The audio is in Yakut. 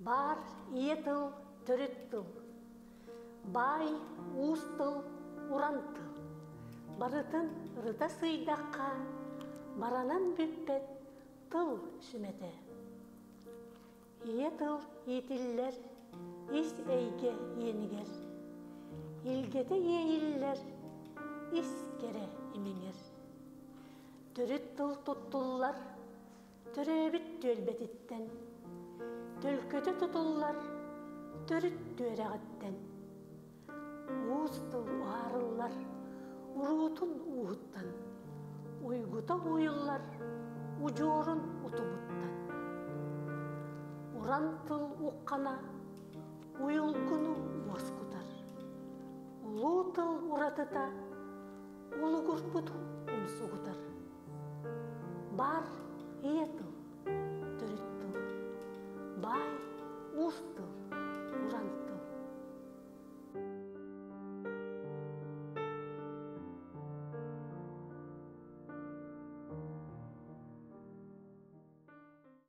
Баар ийэ тыл төрүт тыл, баай уус тыл уран тыл. Барытын ырыта сыыйдахха, баранан бүппэт тыл сүмэтэ. Ийэ тыл иитиллэр ис эйгэ иэнигэр, илгэтэ иэйиллэр ис кэрэ имиҥэр. Төрүт тыл туттуллар төрөөбүт түөлбэтиттэн, төлкөтө тутуллар төрүт түөрэҕиттэн. Уус тыл уһаарыллар уруутун ууһуттан, уйгута уйуллар удьуорун утумуттан. Уран тыл уххана уйулгуну уоскутар. Улуу тыл уратыта улугурбуту умсугутар. Бар ийэ тыл.